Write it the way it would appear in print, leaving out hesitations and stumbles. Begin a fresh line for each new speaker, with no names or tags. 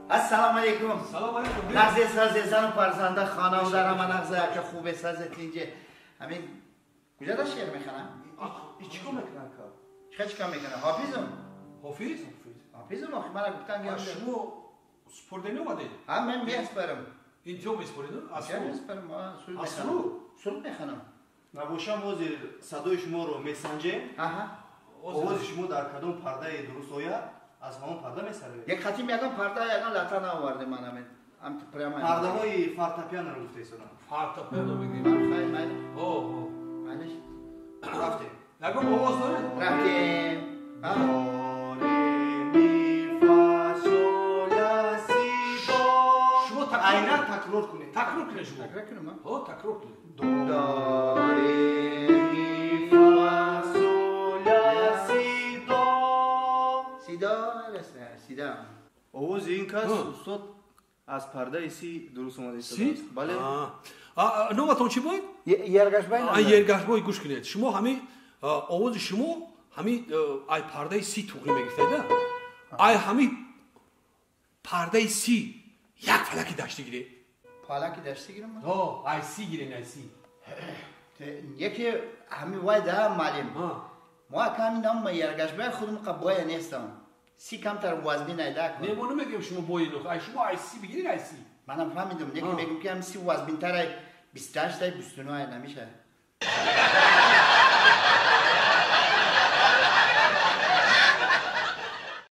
Ассалому алайкум.
Салом алайкум.
Нағзе сазе зану фарзанда хона дара ман нағзе ака хубе сазе тинҷе. Ҳамин куҷа да шеър мехонам?
Чӣ кор мекунад ка?
Чӣ кор мекунам? Ҳофизум.
Ҳофиз?
Ҳофизум охи мана гуфтан
ки шумо спордани омадед?
Ҳа, ман меспарам.
Инҷо меспоред?
Аз меспарам, аз суруд. Суруд мехонам.
Набошам ҳозир садои шуморо месанҷем.
Аҳа.
Овози шумо дар кадом пардаи дуруст ояд, аз ҳамон парда месароед.
Як хатим ягон парда, ягон лата наовардем ман ҳамин.
Пардаҳои фортепианоро гуфта истодам.
Фортепиано мегӯем.
Хай, майли.
О, о.
Майлиш.
Рафтем.
Ягон овоз доред?
Рафтем.
До, ре, ми, фа, сол, ля, си, до.
Шумо
айнан такрор кунед.
Такрор кунед шумо.
Такрор кунем,
ҳо, такрор кунед.
До, ре, ми, фа, сол, ля, си, до.
Си, до, си, до.
Овози ин кас, устод, аз пардаи си дуруст омада истодааст. Бале.
Номатон чӣ буд?
Ергашбай.
Ергашбой, гӯш кунед. Шумо ҳамин овози шумо ҳамин ай пардаи си туғри мегирифтед, ай ҳамин пардаи си як фалаки дашти гиред.
Фалаки дашти гирам?
Ҳо, ай си гирен, ай си.
Яке ҳамин вай да маълим. Мо аками нам Ергашбай худум қа боя нестам. Си камтар вазни найда кун.
Не, мо намегӯем шумо бои нух. Ай шумо ай си бигиред, ай си.
Манам фаҳмидам, неки мегӯм ки ҳам си вазбинтар ай 28 ай 29 ай намеша.